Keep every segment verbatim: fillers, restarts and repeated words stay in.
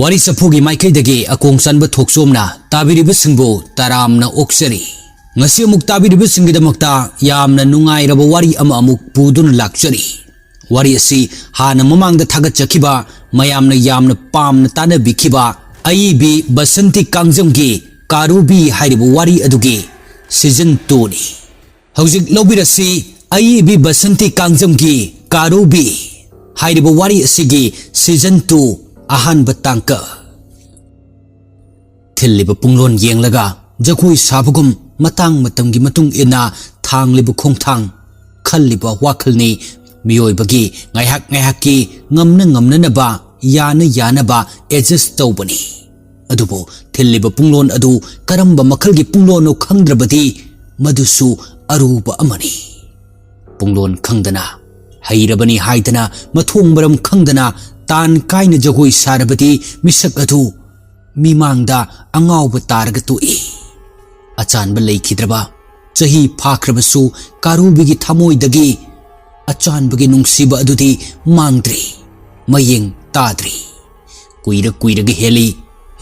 ꯋꯥꯔꯤ ꯆꯐꯨꯒꯤ ꯃꯥꯏꯀꯩꯗꯒꯤ ꯑꯀꯣꯡ ꯆꯟꯕ ꯊꯣꯛꯆꯣꯝꯅ ꯇꯥꯕꯤꯔꯤꯕꯁꯤꯡꯕꯨ ꯇꯔꯥꯝꯅ ꯑꯣꯛꯆꯔꯤ꯫ ꯉꯁꯤ ꯑꯃꯨꯛ ꯇꯥꯕꯤꯔꯤꯕꯁꯤꯡꯒꯤꯗꯃꯛꯇ ꯌꯥꯝꯅ ꯅꯨꯡꯉꯥꯏꯔꯕ ꯋꯥꯔꯤ ꯑꯃ ꯑꯃꯨꯛ ꯄꯨꯗꯨꯅ ꯂꯥꯛꯆꯔꯤ꯫ ꯋꯥꯔꯤ ꯑꯁꯤ ꯍꯥꯟꯅ ꯃꯃꯥꯡꯗ ꯊꯥꯒꯠꯆꯈꯤꯕ, ꯃꯌꯥꯝꯅ ꯌꯥꯝꯅ ꯄꯥꯝꯅ ꯇꯥꯅꯕꯤꯈꯤꯕ ꯑꯏꯕꯤ ꯕꯁꯟꯇꯤ ꯀꯥꯡꯖꯝꯒꯤ ꯀꯥꯔꯨꯕꯤ ꯍꯥꯏꯔꯤꯕ ꯋꯥꯔꯤ ꯑꯗꯨꯒꯤ season twoꯅꯤ꯫ ꯍꯧꯖꯤꯛ ꯂꯧꯕꯤꯔꯁꯤ ꯑꯏꯕꯤ ꯕꯁꯟꯇꯤ ꯀꯥꯡꯖꯝꯒꯤ ꯀꯥꯔꯨꯕꯤ ꯍꯥꯏꯔꯤꯕ ꯋꯥꯔꯤ ꯑꯁꯤꯒꯤ season two ꯑꯍꯥꯟꯕ ꯇꯥꯡꯀꯛ꯫ ꯊꯤꯜꯂꯤꯕ ꯄꯨꯡꯂꯣꯟ ꯌꯦꯡꯂꯒ ꯖꯒꯣꯏ ꯁꯥꯕꯒꯨꯝ ꯃꯇꯥꯡ ꯃꯇꯝꯒꯤ ꯃꯇꯨꯡ ꯏꯟꯅ ꯊꯥꯡꯂꯤꯕ ꯈꯣꯡꯊꯥꯡ, ꯈꯜꯂꯤꯕ ꯋꯥꯈꯜꯅꯤ꯫ ꯃꯤꯑꯣꯏꯕꯒꯤ ꯉꯥꯏꯍꯥꯛ ꯉꯥꯏꯍꯥꯛꯀꯤ ꯉꯝꯅ ꯉꯝꯅꯅꯕ, ꯌꯥꯅ ꯌꯥꯅꯕ adjust ꯇꯧꯕꯅꯤ꯫ ꯑꯗꯨꯕꯨ ꯊꯤꯜꯂꯤꯕ ꯄꯨꯡꯂꯣꯟ ꯑꯗꯨ ꯀꯔꯝꯕ ꯃꯈꯜꯒꯤ ꯄꯨꯡꯂꯣꯟꯅꯣ ꯈꯪꯗ꯭ꯔꯕꯗꯤ ꯃꯗꯨꯁꯨ ꯑꯔꯨꯕ ꯑꯃꯅꯤ꯫ ꯄꯨꯡꯂꯣꯟ ꯈꯪꯗꯅ, ꯍꯩꯔꯕꯅꯤ ꯍꯥꯏꯗꯅ ꯃꯊꯣꯡ ꯃꯔꯝ ꯈꯪꯗꯅ ꯇꯥꯟ ꯀꯥꯏꯅ ꯖꯒꯣꯏ ꯁꯥꯔꯕꯗꯤ ꯃꯤꯁꯛ ꯑꯗꯨ ꯃꯤꯃꯥꯡꯗ ꯑꯉꯥꯎꯕ ꯇꯥꯔꯒ ꯇꯣꯛꯏ꯫ ꯑꯆꯥꯟꯕ ꯂꯩꯈꯤꯗ꯭ꯔꯕ, ꯆꯍꯤ ꯐꯥꯈ꯭ꯔꯕꯁꯨ ꯀꯥꯔꯨꯕꯤꯒꯤ ꯊꯃꯣꯏꯗꯒꯤ ꯑꯆꯥꯟꯕꯒꯤ ꯅꯨꯡꯁꯤꯕ ꯑꯗꯨꯗꯤ ꯃꯥꯡꯗ꯭ꯔꯤ, ꯃꯌꯦꯡ ꯇꯥꯗ꯭ꯔꯤ꯫ ꯀꯨꯏꯔ ꯀꯨꯏꯔꯒ ꯍꯦꯜꯂꯤ꯫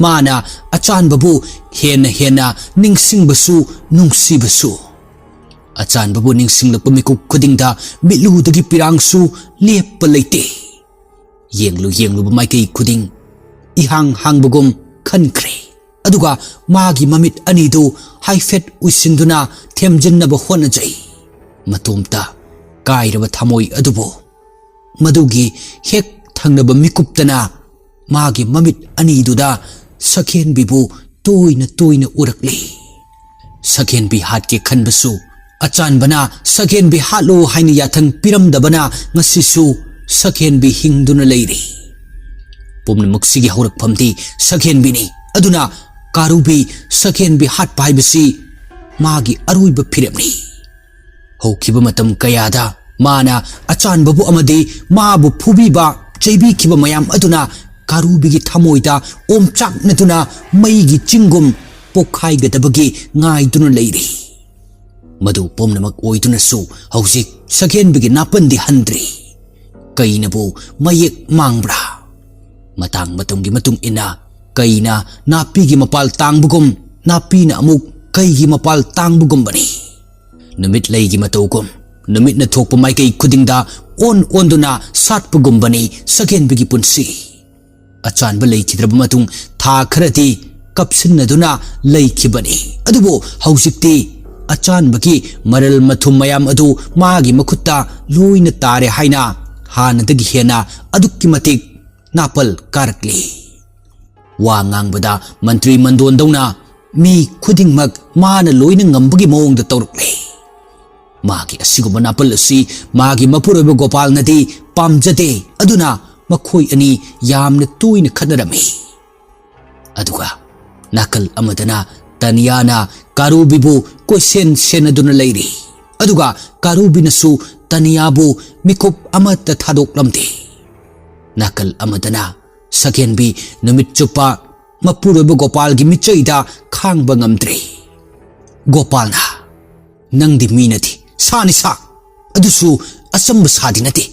ꯃꯥꯅ ꯑꯆꯥꯟꯕꯕꯨ ꯍꯦꯟꯅ ꯍꯦꯟꯅ ꯅꯤꯡꯁꯤꯡꯕꯁꯨ ꯅꯨꯡꯁꯤꯕꯁꯨ꯫ ꯑꯆꯥꯟꯕꯕꯨ ꯅꯤꯡꯁꯤꯡꯂꯛꯄ ꯃꯤꯀꯨꯞ ꯈꯨꯗꯤꯡꯗ ꯃꯤꯠꯂꯨꯗꯒꯤ ꯄꯤꯔꯥꯡꯁꯨ ꯂꯦꯞꯄ ꯂꯩꯇꯦ꯫ ꯌꯦꯡꯂꯨ ꯌꯦꯡꯂꯨꯕ ꯃꯥꯏꯀꯩ ꯈꯨꯗꯤꯡ ꯏꯍꯥꯡ ꯍꯥꯡꯕꯒꯨꯝ ꯈꯟꯈ꯭ꯔꯦ꯫ ꯑꯗꯨꯒ ꯃꯥꯒꯤ ꯃꯃꯤꯠ ꯑꯅꯤꯗꯨ ꯍꯥꯏꯐꯦꯠ ꯎꯏꯁꯤꯟꯗꯨꯅ ꯊꯦꯝꯖꯤꯟꯅꯕ ꯍꯣꯠꯅꯖꯩ꯫ ꯃꯇꯣꯝꯇ ꯀꯥꯏꯔꯕ ꯊꯃꯣꯏ ꯑꯗꯨꯕꯨ ꯃꯗꯨꯒꯤ ꯍꯦꯛ ꯊꯪꯅꯕ ꯃꯤꯀꯨꯞꯇꯅ ꯃꯥꯒꯤ ꯃꯃꯤꯠ ꯑꯅꯤꯗꯨꯗ ꯁꯛꯍꯦꯟꯕꯤꯕꯨ ꯇꯣꯏꯅ ꯇꯣꯏꯅ ꯎꯔꯛꯂꯤ꯫ ꯁꯛꯍꯦꯟꯕꯤ ꯍꯥꯠꯀꯦ ꯈꯟꯕꯁꯨ ꯑꯆꯥꯟꯕꯅ ꯁꯛꯍꯦꯟꯕꯤ ꯍꯥꯠꯂꯨ ꯍꯥꯏꯅ ꯌꯥꯊꯪ ꯄꯤꯔꯝꯗꯕꯅ ꯉꯁꯤꯁꯨ ꯁꯛꯍꯦꯟꯕꯤ ꯍꯤꯡꯗꯨꯅ ꯂꯩꯔꯤ꯫ ꯄꯨꯝꯅꯃꯛꯁꯤꯒꯤ ꯍꯧꯔꯛꯐꯝꯗꯤ ꯁꯛꯍꯦꯟꯕꯤꯅꯤ꯫ ꯑꯗꯨꯅ ꯀꯥꯔꯨꯕꯤ ꯁꯛꯍꯦꯟꯕꯤ ꯍꯥꯠꯄ ꯍꯥꯏꯕꯁꯤ ꯃꯥꯒꯤ ꯑꯔꯣꯏꯕ ꯐꯤꯔꯦꯞꯅꯤ꯫ ꯍꯧꯈꯤꯕ ꯃꯇꯝ ꯀꯌꯥꯗ ꯃꯥꯅ ꯑꯆꯥꯟꯕꯕꯨ ꯑꯃꯗꯤ ꯃꯥꯕꯨ ꯐꯨꯕꯤꯕ, ꯆꯩꯕꯤꯈꯤꯕ ꯃꯌꯥꯝ ꯑꯗꯨꯅ ꯀꯥꯔꯨꯕꯤꯒꯤ ꯊꯃꯣꯏꯗ ꯑꯣꯝꯆꯥꯛꯅꯗꯨꯅ ꯃꯩꯒꯤ ꯆꯤꯡꯒꯨꯝ ꯄꯣꯛꯈꯥꯏꯒꯗꯕꯒꯤ ꯉꯥꯏꯗꯨꯅ ꯂꯩꯔꯤ꯫ ꯃꯗꯨ ꯄꯨꯝꯅꯃꯛ ꯑꯣꯏꯗꯨꯅꯁꯨ ꯍꯧꯖꯤꯛ ꯁꯛꯍꯦꯟꯕꯤꯒꯤ ꯅꯥꯄꯟꯗꯤ ꯍꯟꯗ꯭ꯔꯤ꯫ ꯀꯩꯅꯕꯨ ꯃꯌꯦꯛ ꯃꯥꯡꯕ꯭ꯔꯥ? ꯃꯇꯥꯡ ꯃꯇꯝꯒꯤ ꯃꯇꯨꯡ ꯏꯟꯅ ꯀꯩꯅ ꯅꯥꯄꯤꯒꯤ ꯃꯄꯥꯜ ꯇꯥꯡꯕꯒꯨꯝ, ꯅꯥꯄꯤꯅ ꯑꯃꯨꯛ ꯀꯩꯒꯤ ꯃꯄꯥꯜ ꯇꯥꯡꯕꯒꯨꯝꯕꯅꯤ꯫ ꯅꯨꯃꯤꯠ ꯂꯩꯒꯤ ꯃꯇꯧꯒꯨꯝ, ꯅꯨꯃꯤꯠꯅ ꯊꯣꯛꯄ ꯃꯥꯏꯀꯩ ꯈꯨꯗꯤꯡꯗ ꯑꯣꯟ ꯑꯣꯟꯗꯨꯅ ꯁꯥꯠꯄꯒꯨꯝꯕꯅꯤ ꯁꯛꯍꯦꯟꯕꯤꯒꯤ ꯄꯨꯟꯁꯤ꯫ ꯑꯆꯥꯟꯕ ꯂꯩꯈꯤꯗ꯭ꯔꯕ ꯃꯇꯨꯡ ꯊꯥ ꯈꯔꯗꯤ ꯀꯞꯁꯤꯟꯅꯗꯨꯅ ꯂꯩꯈꯤꯕꯅꯤ꯫ ꯑꯗꯨꯕꯨ ꯍꯧꯖꯤꯛꯇꯤ ꯑꯆꯥꯟꯕꯒꯤ ꯃꯔꯜ ꯃꯊꯨꯝ ꯃꯌꯥꯝ ꯑꯗꯨ ꯃꯥꯒꯤ ꯃꯈꯨꯠꯇ ꯂꯣꯏꯅ ꯇꯥꯔꯦ ꯍꯥꯏꯅ ꯍꯥꯟꯅꯗꯒꯤ ꯍꯦꯟꯅ ꯑꯗꯨꯛꯀꯤ ꯃꯇꯤꯛ ꯅꯥꯄꯜ ꯀꯥꯔꯛꯂꯤ꯫ ꯋꯥ ꯉꯥꯡꯕꯗ ꯃꯟꯇ꯭ꯔꯤ ꯃꯟꯗꯣꯟꯗꯧꯅ ꯃꯤ ꯈꯨꯗꯤꯡꯃꯛ ꯃꯥꯅ ꯂꯣꯏꯅ ꯉꯝꯕꯒꯤ ꯃꯑꯣꯡꯗ ꯇꯧꯔꯛꯂꯦ꯫ ꯃꯥꯒꯤ ꯑꯁꯤꯒꯨꯝꯕ ꯅꯥꯄꯜ ꯑꯁꯤ ꯃꯥꯒꯤ ꯃꯄꯨꯔꯣꯏꯕ ꯒꯣꯄꯥꯜꯅꯗꯤ ꯄꯥꯝꯖꯗꯦ꯫ ꯑꯗꯨꯅ ꯃꯈꯣꯏ ꯑꯅꯤ ꯌꯥꯝꯅ ꯇꯣꯏꯅ ꯈꯠꯅꯔꯝꯃꯤ꯫ ꯑꯗꯨꯒ ꯅꯥꯀꯜ ꯑꯃꯗꯅ ꯇꯅꯤꯌꯥꯅ ꯀꯥꯔꯨꯕꯤꯕꯨ ꯀꯣꯏꯁꯦꯟ ꯁꯦꯟꯅꯗꯨꯅ ꯂꯩꯔꯤ꯫ ꯑꯗꯨꯒ ꯀꯥꯔꯨꯕꯤꯅꯁꯨ ꯇꯅꯤꯌꯥꯕꯨ ꯃꯤꯀꯨꯞ ꯑꯃꯠꯇ ꯊꯥꯗꯣꯛꯂꯝꯗꯦ꯫ ꯅꯥꯀꯜ ꯑꯃꯗꯅ ꯁꯛꯍꯦꯟꯕꯤ ꯅꯨꯃꯤꯠ ꯆꯨꯞꯄ ꯃꯄꯨꯔꯣꯏꯕ ꯒꯣꯄꯥꯜꯒꯤ ꯃꯤꯆꯩꯗ ꯈꯥꯡꯕ ꯉꯝꯗ꯭ꯔꯦ꯫ ꯒꯣꯄꯥꯜꯅ, "ꯅꯪꯗꯤ ꯃꯤ ꯅꯠꯇꯦ, ꯁꯥꯅꯤ ꯁꯥ, ꯑꯗꯨꯁꯨ ꯑꯆꯝꯕ ꯁꯥꯗꯤ ꯅꯠꯇꯦ꯫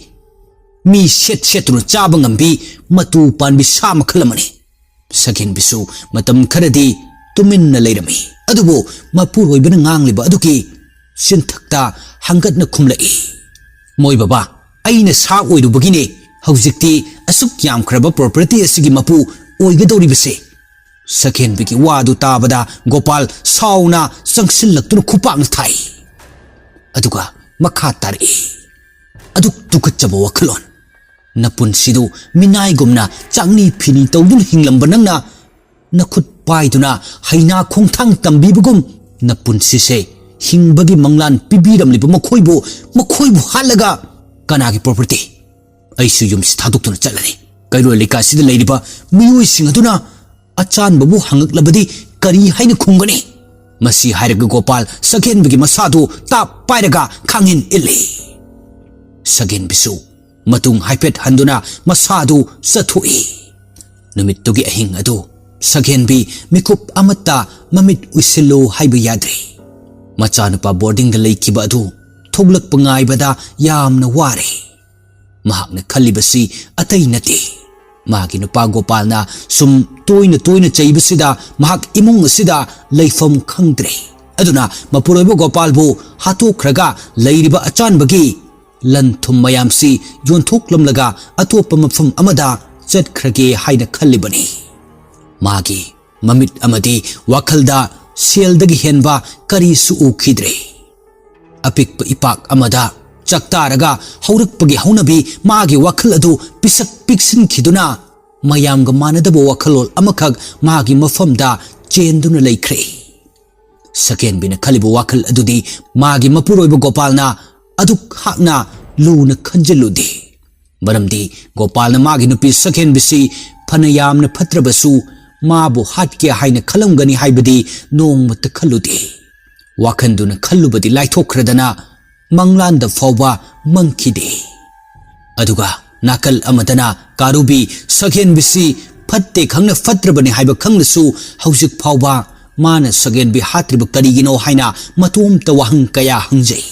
ꯃꯤ ꯁꯦꯠ ꯁꯦꯠꯇꯨꯅ ꯆꯥꯕ ꯉꯝꯕꯤ ꯃꯇꯨ ꯄꯥꯟꯕꯤ ꯁꯥ ꯃꯈꯜ ꯑꯃꯅꯤ꯫" ꯁꯛꯍꯦꯟꯕꯤꯁꯨ ꯃꯇꯝ ꯈꯔꯗꯤ ꯇꯨꯃꯤꯟꯅ ꯂꯩꯔꯝꯃꯤ꯫ ꯑꯗꯨꯕꯨ ꯃꯄꯨꯔꯣꯏꯕꯅ ꯉꯥꯡꯂꯤꯕ ꯑꯗꯨꯒꯤ ꯆꯤꯟꯊꯛꯇ ꯍꯪꯒꯠꯅ ꯈꯨꯝꯂꯛꯏ, "ꯃꯣꯏ ꯕꯕꯥ, ꯑꯩꯅ ꯁꯥ ꯑꯣꯏꯔꯨꯕꯒꯤꯅꯦ ꯍꯧꯖꯤꯛꯇꯤ ꯑꯁꯨꯛ ꯌꯥꯝꯈ꯭ꯔꯕ ꯄ꯭ꯔꯣꯄꯔꯇꯤ ꯑꯁꯤꯒꯤ ꯃꯄꯨ ꯑꯣꯏꯒꯗꯧꯔꯤꯕꯁꯦ꯫" ꯁꯛꯍꯦꯟꯕꯤꯒꯤ ꯋꯥꯗꯨ ꯇꯥꯕꯗ ꯒꯣꯄꯥꯜ ꯁꯥꯎꯅ ꯆꯪꯁꯤꯜꯂꯛꯇꯨꯅ ꯈꯨꯄꯥꯛꯅ ꯊꯥꯏ꯫ ꯑꯗꯨꯒ ꯃꯈꯥ ꯇꯥꯔꯛꯏ, "ꯑꯗꯨꯛ ꯇꯨꯀꯠꯆꯕ ꯋꯥꯈꯜꯂꯣꯟ! ꯅꯄꯨꯟꯁꯤꯗꯨ ꯃꯤꯅꯥꯏꯒꯨꯝꯅ ꯆꯥꯛꯅꯤ ꯐꯤꯅꯤ ꯇꯧꯗꯨꯅ ꯍꯤꯡꯂꯝꯕ ꯅꯪꯅ, ꯅꯈꯨꯠ ꯄꯥꯏꯗꯨꯅ ꯍꯩꯅꯥ ꯈꯣꯡꯊꯥꯡ ꯇꯝꯕꯤꯕꯒꯨꯝ ꯅꯄꯨꯟꯁꯤꯁꯦ ꯍꯤꯡꯕꯒꯤ ꯃꯪꯂꯥꯟ ꯄꯤꯕꯤꯔꯝꯂꯤꯕ ꯃꯈꯣꯏꯕꯨ, ꯃꯈꯣꯏꯕꯨ ꯍꯥꯠꯂꯒ ꯀꯅꯥꯒꯤ ꯄ꯭ꯔꯣꯄꯔꯇꯤ? ꯑꯩꯁꯨ ꯌꯨꯝꯁꯤ ꯊꯥꯗꯣꯛꯇꯨꯅ ꯆꯠꯂꯅꯤ꯫ ꯀꯩꯔꯣꯜ ꯂꯩꯀꯥꯏꯁꯤꯗ ꯂꯩꯔꯤꯕ ꯃꯤꯑꯣꯏꯁꯤꯡ ꯑꯗꯨꯅ ꯑꯆꯥꯟꯕꯕꯨ ꯍꯪꯉꯛꯂꯕꯗꯤ ꯀꯔꯤ ꯍꯥꯏꯅ ꯈꯨꯝꯒꯅꯤ?" ꯃꯁꯤ ꯍꯥꯏꯔꯒ ꯒꯣꯄꯥꯜ ꯁꯛꯍꯦꯟꯕꯒꯤ ꯃꯁꯥꯗꯨ ꯇꯥꯞ ꯄꯥꯏꯔꯒ ꯈꯥꯡꯍꯤꯟ ꯏꯜꯂꯤ꯫ ꯁꯛꯍꯦꯟꯕꯤꯁꯨ ꯃꯇꯨꯡ ꯍꯥꯏꯐꯦꯠ ꯍꯟꯗꯨꯅ ꯃꯁꯥꯗꯨ ꯆꯠꯊꯣꯛꯏ꯫ ꯅꯨꯃꯤꯠꯇꯨꯒꯤ ꯑꯍꯤꯡ ꯑꯗꯨ ꯁꯛꯍꯦꯟꯕꯤ ꯃꯤꯀꯨꯞ ꯑꯃꯠꯇ ꯃꯃꯤꯠ ꯎꯏꯁꯤꯜꯂꯨ ꯍꯥꯏꯕ ꯌꯥꯗ꯭ꯔꯦ꯫ ꯃꯆꯥꯅꯨꯄꯥ ꯕꯣꯔꯗꯤꯡꯗ ꯂꯩꯈꯤꯕ ꯑꯗꯨ ꯊꯣꯛꯂꯛꯄ ꯉꯥꯏꯕꯗ ꯌꯥꯝꯅ ꯋꯥꯔꯦ꯫ ꯃꯍꯥꯛꯅ ꯈꯜꯂꯤꯕꯁꯤ ꯑꯇꯩ ꯅꯠꯇꯦ꯫ ꯃꯥꯒꯤ ꯅꯨꯄꯥ ꯒꯣꯄꯥꯜꯅ ꯁꯨꯝ ꯇꯣꯏꯅ ꯇꯣꯏꯅ ꯆꯩꯕꯁꯤꯗ ꯃꯍꯥꯛ ꯏꯃꯨꯡ ꯑꯁꯤꯗ ꯂꯩꯐꯝ ꯈꯪꯗ꯭ꯔꯦ꯫ ꯑꯗꯨꯅ ꯃꯄꯨꯔꯣꯏꯕ ꯒꯣꯄꯥꯜꯕꯨ ꯍꯥꯠꯇꯣꯛꯈ꯭ꯔꯒ ꯂꯩꯔꯤꯕ ꯑꯆꯥꯟꯕꯒꯤ ꯂꯟ ꯊꯨꯝ ꯃꯌꯥꯝꯁꯤ ꯌꯣꯟꯊꯣꯛꯂꯝꯂꯒ ꯑꯇꯣꯞꯄ ꯃꯐꯝ ꯑꯃꯗ ꯆꯠꯈ꯭ꯔꯒꯦ ꯍꯥꯏꯅ ꯈꯜꯂꯤꯕꯅꯤ꯫ ꯃꯥꯒꯤ ꯃꯃꯤꯠ ꯑꯃꯗꯤ ꯋꯥꯈꯜꯗ ꯁꯦꯜꯗꯒꯤ ꯍꯦꯟꯕ ꯀꯔꯤꯁꯨ ꯎꯈꯤꯗ꯭ꯔꯦ꯫ ꯑꯄꯤꯛꯄ ꯏꯄꯥꯛ ꯑꯃꯗ ꯆꯥꯛꯇꯥꯔꯒ ꯍꯧꯔꯛꯄꯒꯤ ꯍꯧꯅꯕꯤ ꯃꯥꯒꯤ ꯋꯥꯈꯜ ꯑꯗꯨ ꯄꯤꯁꯛ ꯄꯤꯛꯁꯤꯟꯈꯤꯗꯨꯅ ꯃꯌꯥꯝꯒ ꯃꯥꯟꯅꯗꯕ ꯋꯥꯈꯜꯂꯣꯟ ꯑꯃꯈꯛ ꯃꯥꯒꯤ ꯃꯐꯝꯗ ꯆꯦꯟꯗꯨꯅ ꯂꯩꯈ꯭ꯔꯦ꯫ ꯁꯀꯦꯟꯕꯤꯅ ꯈꯜꯂꯤꯕ ꯋꯥꯈꯜ ꯑꯗꯨꯗꯤ ꯃꯥꯒꯤ ꯃꯄꯨꯔꯣꯏꯕ ꯒꯣꯄꯥꯜꯅ ꯑꯗꯨꯛ ꯍꯥꯛꯅ ꯂꯨꯅ ꯈꯟꯖꯤꯜꯂꯨꯗꯦ꯫ ꯃꯔꯝꯗꯤ ꯒꯣꯄꯥꯜꯅ ꯃꯥꯒꯤ ꯅꯨꯄꯤ ꯁꯀꯦꯟꯕꯤꯁꯤ ꯐꯅ ꯌꯥꯝꯅ ꯐꯠꯇ꯭ꯔꯕꯁꯨ ꯃꯥꯕꯨ ꯍꯥꯠꯀꯦ ꯍꯥꯏꯅ ꯈꯜꯂꯝꯒꯅꯤ ꯍꯥꯏꯕꯗꯤ ꯅꯣꯡꯃꯇ ꯈꯜꯂꯨꯗꯦ꯫ ꯋꯥꯈꯟꯗꯨꯅ ꯈꯜꯂꯨꯕꯗꯤ ꯂꯥꯏꯊꯣꯛꯈ꯭ꯔꯗꯅ ꯃꯪꯂꯥꯟꯗ ꯐꯥꯎꯕ ꯃꯪꯈꯤꯗꯦ꯫ ꯑꯗꯨꯒ ꯅꯥꯀꯜ ꯑꯃꯗꯅ ꯀꯥꯔꯨꯕꯤ ꯁꯒꯦꯟꯕꯤꯁꯤ ꯐꯠꯇꯦ ꯈꯪꯅ ꯐꯠꯇ꯭ꯔꯕꯅꯤ ꯍꯥꯏꯕ ꯈꯪꯂꯁꯨ ꯍꯧꯖꯤꯛ ꯐꯥꯎꯕ ꯃꯥꯅ ꯁꯒꯦꯟꯕꯤ ꯍꯥꯠꯇ꯭ꯔꯤꯕ ꯀꯔꯤꯒꯤꯅꯣ ꯍꯥꯏꯅ ꯃꯇꯣꯝꯇ ꯋꯥꯍꯪ ꯀꯌꯥ ꯍꯪꯖꯩ꯫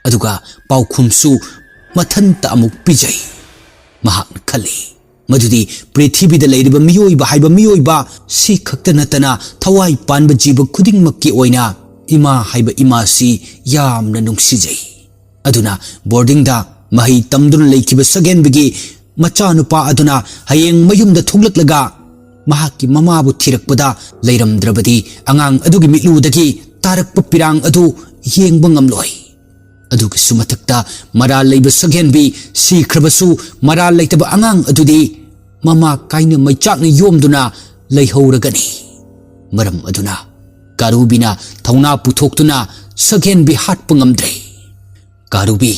ꯑꯗꯨꯒ ꯄꯥꯎꯈꯨꯝꯁꯨ ꯃꯊꯟꯇ ꯑꯃꯨꯛ ꯄꯤꯖꯩ꯫ ꯃꯍꯥꯛꯅ ꯈꯜꯂꯤ ꯃꯗꯨꯗꯤ ꯄ꯭ꯔꯤꯊꯤꯕꯤꯗ ꯂꯩꯔꯤꯕ ꯃꯤꯑꯣꯏꯕ ꯍꯥꯏꯕ ꯃꯤꯑꯣꯏꯕ ꯁꯤ ꯈꯛꯇ ꯅꯠꯇꯅ ꯊꯋꯥꯏ ꯄꯥꯟꯕ ꯖꯤꯕ ꯈꯨꯗꯤꯡꯃꯛꯀꯤ ꯑꯣꯏꯅ ꯏꯃꯥ ꯍꯥꯏꯕ ꯏꯃꯥꯁꯤ ꯌꯥꯝꯅ ꯅꯨꯡꯁꯤꯖꯩ꯫ ꯑꯗꯨꯅ ꯕꯣꯔꯗꯤꯡꯗ ꯃꯍꯩ ꯇꯝꯗꯨꯅ ꯂꯩꯈꯤꯕ ꯁꯒꯦꯟꯕꯤꯒꯤ ꯃꯆꯥꯅꯨꯄꯥ ꯑꯗꯨꯅ ꯍꯌꯦꯡ ꯃꯌꯨꯝꯗ ꯊꯣꯛꯂꯛꯂꯒ ꯃꯍꯥꯛꯀꯤ ꯃꯃꯥꯕꯨ ꯊꯤꯔꯛꯄꯗ ꯂꯩꯔꯝꯗ꯭ꯔꯕꯗꯤ ꯑꯉꯥꯡ ꯑꯗꯨꯒꯤ ꯃꯤꯠꯂꯨꯗꯒꯤ ꯇꯥꯔꯛꯄ ꯄꯤꯔꯥꯡ ꯑꯗꯨ ꯌꯦꯡꯕ ꯉꯝꯂꯣꯏ꯫ ꯑꯗꯨꯒꯤꯁꯨ ꯃꯊꯛꯇ ꯃꯔꯥꯜ ꯂꯩꯕ ꯁꯒꯦꯟꯕꯤ ꯁꯤꯈ꯭ꯔꯕꯁꯨ ꯃꯔꯥꯜ ꯂꯩꯇꯕ ꯑꯉꯥꯡ ꯑꯗꯨꯗꯤ ꯃꯃꯥ ꯀꯥꯏꯅ ꯃꯩꯆꯥꯛꯅ ꯌꯣꯝꯗꯨꯅ ꯂꯩꯍꯧꯔꯒꯅꯤ꯫ ꯃꯔꯝ ꯑꯗꯨꯅ ꯀꯥꯔꯨꯕꯤꯅ ꯊꯧꯅꯥ ꯄꯨꯊꯣꯛꯇꯨꯅ ꯁꯒꯦꯟꯕꯤ ꯍꯥꯠꯄ ꯉꯝꯗ꯭ꯔꯦ꯫ ꯀꯥꯔꯨꯕꯤ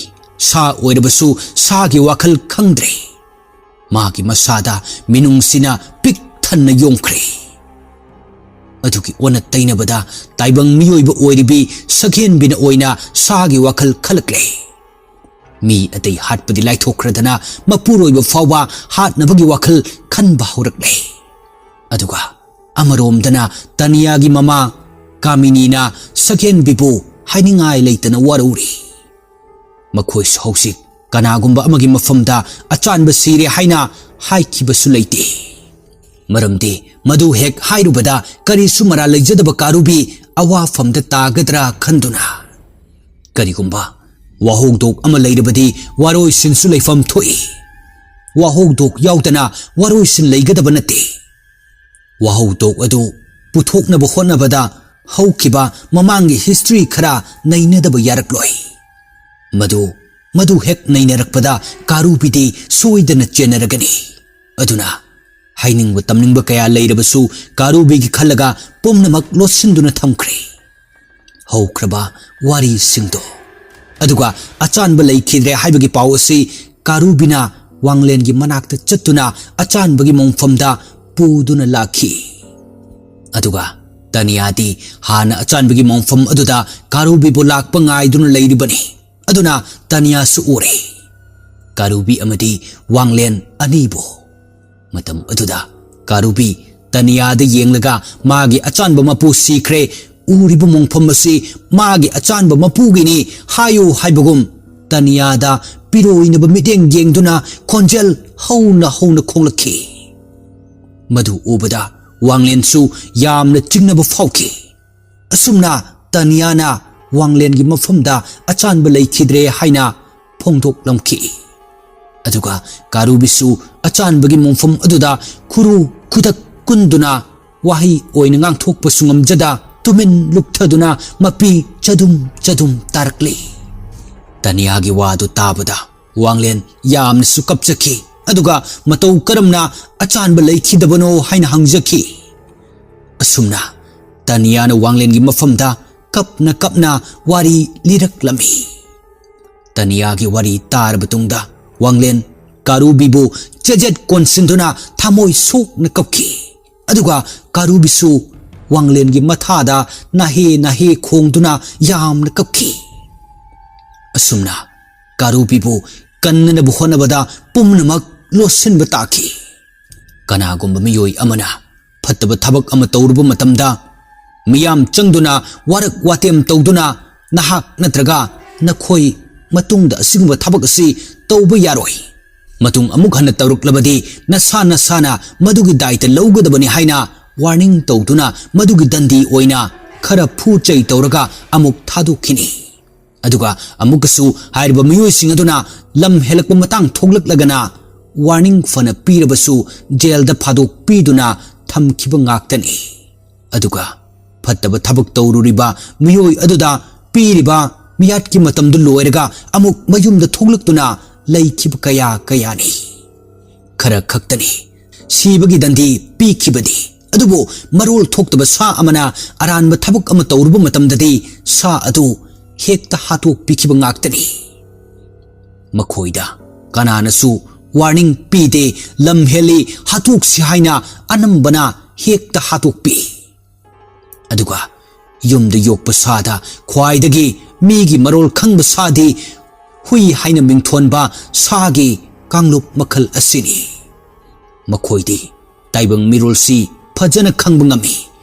ꯁꯥ ꯑꯣꯏꯔꯕꯁꯨ ꯁꯥꯒꯤ ꯋꯥꯈꯜ ꯈꯪꯗ꯭ꯔꯦ꯫ ꯃꯥꯒꯤ ꯃꯁꯥꯗ ꯃꯤꯅꯨꯡꯁꯤꯅ ꯄꯤꯛ ꯊꯟꯅ ꯌꯣꯝꯈ꯭ꯔꯦ꯫ ꯑꯗꯨꯒꯤ ꯑꯣꯟꯅ ꯇꯩꯅꯕꯗ ꯇꯥꯏꯕꯪ ꯃꯤꯑꯣꯏꯕ ꯑꯣꯏꯔꯤꯕꯤ ꯁꯒꯦꯟꯕꯤꯅ ꯑꯣꯏꯅ ꯁꯥꯒꯤ ꯋꯥꯈꯜ ꯈꯜꯂꯛꯂꯦ꯫ ꯃꯤ ꯑꯇꯩ ꯍꯥꯠꯄꯗꯤ ꯂꯥꯏꯊꯣꯛꯈ꯭ꯔꯗꯅ ꯃꯄꯨꯔꯣꯏꯕ ꯐꯥꯎꯕ ꯍꯥꯠꯅꯕꯒꯤ ꯋꯥꯈꯜ ꯈꯟꯕ ꯍꯧꯔꯛꯂꯦ꯫ ꯑꯗꯨꯒ ꯑꯃꯔꯣꯝꯗꯅ ꯇꯅꯤꯌꯥꯒꯤ ꯃꯃꯥ ꯀꯥꯃꯤꯅꯤꯅ ꯁꯒꯦꯟꯕꯤꯕꯨ ꯍꯥꯏꯅꯤꯡꯉꯥꯏ ꯂꯩꯇꯅ ꯋꯥꯔꯧꯔꯤ꯫ ꯃꯈꯣꯏꯁꯨ ꯍꯧꯖꯤꯛ ꯀꯅꯥꯒꯨꯝꯕ ꯑꯃꯒꯤ ꯃꯐꯝꯗ ꯑꯆꯥꯟꯕ ꯁꯤꯔꯦ ꯍꯥꯏꯅ ꯍꯥꯏꯈꯤꯕꯁꯨ ꯂꯩꯇꯦ꯫ ꯃꯔꯝꯗꯤ ꯃꯗꯨ ꯍꯦꯛ ꯍꯥꯏꯔꯨꯕꯗ ꯀꯔꯤꯁꯨ ꯃꯔꯥꯜ ꯂꯩꯖꯗꯕ ꯀꯥꯔꯨꯕꯤ ꯑꯋꯥꯐꯝꯗ ꯇꯥꯒꯗ꯭ꯔꯥ ꯈꯟꯗꯨꯅ꯫ ꯀꯔꯤꯒꯨꯝꯕ ꯋꯥꯍꯧꯗꯣꯛ ꯑꯃ ꯂꯩꯔꯕꯗꯤ ꯋꯥꯔꯣꯏꯁꯤꯟꯁꯨ ꯂꯩꯐꯝ ꯊꯣꯛꯏ꯫ ꯋꯥꯍꯧꯗꯣꯛ ꯌꯥꯎꯗꯅ ꯋꯥꯔꯣꯏꯁꯤꯟ ꯂꯩꯒꯗꯕ ꯅꯠꯇꯦ꯫ ꯋꯥꯍꯧꯗꯣꯛ ꯑꯗꯨ ꯄꯨꯊꯣꯛꯅꯕ ꯍꯣꯠꯅꯕꯗ ꯍꯧꯈꯤꯕ ꯃꯃꯥꯡꯒꯤ history ꯈꯔ ꯅꯩꯅꯗꯕ ꯌꯥꯔꯛꯂꯣꯏ꯫ ꯃꯗꯨ, ꯃꯗꯨ ꯍꯦꯛ ꯅꯩꯅꯔꯛꯄꯗ ꯀꯥꯔꯨꯕꯤꯗꯤ ꯁꯣꯏꯗꯅ ꯆꯦꯟꯅꯔꯒꯅꯤ꯫ ꯑꯗꯨꯅ ꯍꯥꯏꯅꯤꯡꯕ ꯇꯝꯅꯤꯡꯕ ꯀꯌꯥ ꯂꯩꯔꯕꯁꯨ ꯀꯥꯔꯨꯕꯤꯒꯤ ꯈꯜꯂꯒ ꯄꯨꯝꯅꯃꯛ ꯂꯣꯠꯁꯤꯟꯗꯨꯅ ꯊꯝꯈ꯭ꯔꯦ꯫ ꯍꯧꯈ꯭ꯔꯕ ꯋꯥꯔꯤꯁꯤꯡꯗꯣ꯫ ꯑꯗꯨꯒ ꯑꯆꯥꯟꯕ ꯂꯩꯈꯤꯗ꯭ꯔꯦ ꯍꯥꯏꯕꯒꯤ ꯄꯥꯎ ꯑꯁꯤ ꯀꯥꯔꯨꯕꯤꯅ ꯋꯥꯡꯂꯦꯟꯒꯤ ꯃꯅꯥꯛꯇ ꯆꯠꯇꯨꯅ ꯑꯆꯥꯟꯕꯒꯤ ꯃꯣꯡꯐꯝꯗ ꯄꯨꯗꯨꯅ ꯂꯥꯛꯈꯤ꯫ ꯑꯗꯨꯒ ꯇꯅꯤꯌꯥꯗꯤ ꯍꯥꯟꯅ ꯑꯆꯥꯟꯕꯒꯤ ꯃꯣꯡꯐꯝ ꯑꯗꯨꯗ ꯀꯥꯔꯨꯕꯤꯕꯨ ꯂꯥꯛꯄ ꯉꯥꯏꯗꯨꯅ ꯂꯩꯔꯤꯕꯅꯤ꯫ ꯑꯗꯨꯅ ꯇꯅꯤꯌꯥꯁꯨ ꯎꯔꯦ꯫ ꯀꯥꯔꯨꯕꯤ ꯑꯃꯗꯤ ꯋꯥꯡꯂꯦꯟ ꯑꯅꯤꯕꯨ꯫ ꯃꯇꯝ ꯑꯗꯨꯗ ꯀꯥꯔꯨꯕꯤ ꯇꯅꯤꯌꯥꯗ ꯌꯦꯡꯂꯒ ꯃꯥꯒꯤ ꯑꯆꯥꯟꯕ ꯃꯄꯨ ꯁꯤꯈ꯭ꯔꯦ, ꯎꯔꯤꯕ ꯃꯣꯡꯐꯝ ꯑꯁꯤ ꯃꯥꯒꯤ ꯑꯆꯥꯟꯕ ꯃꯄꯨꯒꯤꯅꯤ ꯍꯥꯏꯌꯨ ꯍꯥꯏꯕꯒꯨꯝ ꯇꯅꯤꯌꯥꯗ ꯄꯤꯔꯣꯏꯅꯕ ꯃꯤꯠꯌꯦꯡ ꯌꯦꯡꯗꯨꯅ ꯈꯣꯟꯖꯦꯜ ꯍꯧꯅ ꯍꯧꯅ ꯈꯣꯡꯂꯛꯈꯤ꯫ ꯃꯗꯨ ꯎꯕꯗ ꯋꯥꯡꯂꯦꯟꯁꯨ ꯌꯥꯝꯅ ꯆꯤꯡꯅꯕ ꯐꯥꯎꯈꯤ꯫ ꯑꯁꯨꯝꯅ ꯇꯅꯤꯌꯥꯅ ꯋꯥꯡꯂꯦꯟꯒꯤ ꯃꯐꯝꯗ ꯑꯆꯥꯟꯕ ꯂꯩꯈꯤꯗ꯭ꯔꯦ ꯍꯥꯏꯅ ꯐꯣꯡꯗꯣꯛꯂꯝꯈꯤ꯫ ꯑꯗꯨꯒ ꯀꯥꯔꯨꯕꯤꯁꯨ ꯑꯆꯥꯟꯕꯒꯤ ꯃꯣꯡꯐꯝ ꯑꯗꯨꯗ ꯈꯨꯔꯨ ꯈꯨꯗꯛ ꯀꯨꯟꯗꯨꯅ ꯋꯥꯍꯩ ꯑꯣꯏꯅ ꯉꯥꯡꯊꯣꯛꯄꯁꯨ ꯉꯝꯖꯗ ꯇꯨꯃꯤꯟ ꯂꯨꯞꯊꯗꯨꯅ ꯃꯄꯤ ꯆꯗꯨꯝ ꯆꯗꯨꯝ ꯇꯥꯔꯛꯂꯤ꯫ ꯇꯅꯤꯌꯥꯒꯤ ꯋꯥꯗꯨ ꯇꯥꯕꯗ ꯋꯥꯡꯂꯦꯟ ꯌꯥꯝꯅꯁꯨ ꯀꯞꯆꯈꯤ꯫ ꯑꯗꯨꯒ ꯃꯇꯧ ꯀꯔꯝꯅ ꯑꯆꯥꯟꯕ ꯂꯩꯈꯤꯗꯕꯅꯣ ꯍꯥꯏꯅ ꯍꯪꯖꯈꯤ꯫ ꯑꯁꯨꯝꯅ ꯇꯅꯤꯌꯥꯅ ꯋꯥꯡꯂꯦꯟꯒꯤ ꯃꯐꯝꯗ ꯀꯞꯅ ꯀꯞꯅ ꯋꯥꯔꯤ ꯂꯤꯔꯛꯂꯝꯃꯤ꯫ ꯇꯅꯤꯌꯥꯒꯤ ꯋꯥꯔꯤ ꯇꯥꯔꯕ ꯇꯨꯡꯗ ꯋꯥꯡꯂꯦꯟ ꯀꯥꯔꯨꯕꯤꯕꯨ ꯆꯦꯖꯦꯠ ꯀꯣꯟꯁꯤꯟꯗꯨꯅ ꯊꯃꯣꯏ ꯁꯣꯛꯅ ꯀꯞꯈꯤ꯫ ꯑꯗꯨꯒ ꯀꯥꯔꯨꯕꯤꯁꯨ ꯋꯥꯡꯂꯦꯟꯒꯤ ꯃꯊꯥꯗ ꯅꯥꯍꯦ ꯅꯥꯍꯦ ꯈꯣꯡꯗꯨꯅ ꯌꯥꯝꯅ ꯀꯞꯈꯤ꯫ ꯑꯁꯨꯝꯅ ꯀꯥꯔꯨꯕꯤꯕꯨ ꯀꯟꯅꯅꯕ ꯍꯣꯠꯅꯕꯗ ꯄꯨꯝꯅꯃꯛ ꯂꯣꯠꯁꯤꯟꯕ ꯇꯥꯈꯤ꯫ ꯀꯅꯥꯒꯨꯝꯕ ꯃꯤꯑꯣꯏ ꯑꯃꯅ ꯐꯠꯇꯕ ꯊꯕꯛ ꯑꯃ ꯇꯧꯔꯨꯕ ꯃꯇꯝꯗ ꯃꯤꯌꯥꯝ ꯆꯪꯗꯨꯅ ꯋꯥꯔꯛ ꯋꯥꯇꯦꯝ ꯇꯧꯗꯨꯅ ꯅꯍꯥꯛ ꯅꯠꯇ꯭ꯔꯒ ꯅꯈꯣꯏ ꯃꯇꯨꯡꯗ ꯑꯁꯤꯒꯨꯝꯕ ꯊꯕꯛ ꯑꯁꯤ ꯇꯧꯕ ꯌꯥꯔꯣꯏ꯫ ꯃꯇꯨꯡ ꯑꯃꯨꯛ ꯍꯟꯅ ꯇꯧꯔꯛꯂꯕꯗꯤ ꯅꯁꯥ ꯅꯁꯥꯅ ꯃꯗꯨꯒꯤ ꯗꯥꯏꯇ ꯂꯧꯒꯗꯕꯅꯤ" ꯍꯥꯏꯅ ꯋꯥꯔꯅꯤꯡ ꯇꯧꯗꯨꯅ ꯃꯗꯨꯒꯤ ꯗꯟꯗꯤ ꯑꯣꯏꯅ ꯈꯔ ꯐꯨ ꯆꯩ ꯇꯧꯔꯒ ꯑꯃꯨꯛ ꯊꯥꯗꯣꯛꯈꯤꯅꯤ꯫ ꯑꯗꯨꯒ ꯑꯃꯨꯛꯀꯁꯨ ꯍꯥꯏꯔꯤꯕ ꯃꯤꯑꯣꯏꯁꯤꯡ ꯑꯗꯨꯅ ꯂꯝ ꯍꯦꯜꯂꯛꯄ ꯃꯇꯥꯡ ꯊꯣꯛꯂꯛꯂꯒꯅ ꯋꯥꯔꯅꯤꯡ ꯐꯅ ꯄꯤꯔꯕꯁꯨ ꯖꯦꯜꯗ ꯐꯥꯗꯣꯛ ꯄꯤꯗꯨꯅ ꯊꯝꯈꯤꯕ ꯉꯥꯛꯇꯅꯤ꯫ ꯑꯗꯨꯒ ꯐꯠꯇꯕ ꯊꯕꯛ ꯇꯧꯔꯨꯔꯤꯕ ꯃꯤꯑꯣꯏ ꯑꯗꯨꯗ ꯄꯤꯔꯤꯕ ꯃꯤꯌꯥꯠꯀꯤ ꯃꯇꯝꯗꯨ ꯂꯣꯏꯔꯒ ꯑꯃꯨꯛ ꯃꯌꯨꯝꯗ ꯊꯣꯛꯂꯛꯇꯨꯅ ꯂꯩꯈꯤꯕ ꯀꯌꯥ ꯀꯌꯥꯅꯤ꯫ ꯈꯔ ꯈꯛꯇꯅꯤ ꯁꯤꯕꯒꯤ ꯗꯟꯗꯤ ꯄꯤꯈꯤꯕꯗꯤ꯫ ꯑꯗꯨꯕꯨ ꯃꯔꯣꯜ ꯊꯣꯛꯇꯕ ꯁꯥ ꯑꯃꯅ ꯑꯔꯥꯟꯕ ꯊꯕꯛ ꯑꯃ ꯇꯧꯔꯨꯕ ꯃꯇꯝꯗꯗꯤ ꯁꯥ ꯑꯗꯨ ꯍꯦꯛꯇ ꯍꯥꯠꯇꯣꯛꯄꯤꯈꯤꯕ ꯉꯥꯛꯇꯅꯤ꯫ ꯃꯈꯣꯏꯗ ꯀꯅꯥꯅꯁꯨ ꯋꯥꯔꯅꯤꯡ ꯄꯤꯗꯦ꯫ ꯂꯝ ꯍꯦꯜꯂꯤ, ꯍꯥꯠꯇꯣꯛꯁꯤ ꯍꯥꯏꯅ ꯑꯅꯝꯕꯅ ꯍꯦꯛꯇ ꯍꯥꯠꯇꯣꯛꯄꯤ꯫ ꯑꯗꯨꯒ ꯌꯨꯝꯗ ꯌꯣꯛꯄ ꯁꯥꯗ ꯈ꯭ꯋꯥꯏꯗꯒꯤ ꯃꯤꯒꯤ ꯃꯔꯣꯜ ꯈꯪꯕ ꯁꯥꯗꯤ ꯍꯨꯏ ꯍꯥꯏꯅ ꯃꯤꯡꯊꯣꯟꯕ ꯁꯥꯒꯤ ꯀꯥꯡꯂꯨꯞ ꯃꯈꯜ ꯑꯁꯤꯅꯤ꯫ ꯃꯈꯣꯏꯗꯤ ꯇꯥꯏꯕꯪ ꯃꯤꯔꯣꯜꯁꯤ ꯐꯖꯅ ꯈꯪꯕ ꯉꯝꯃꯤ꯫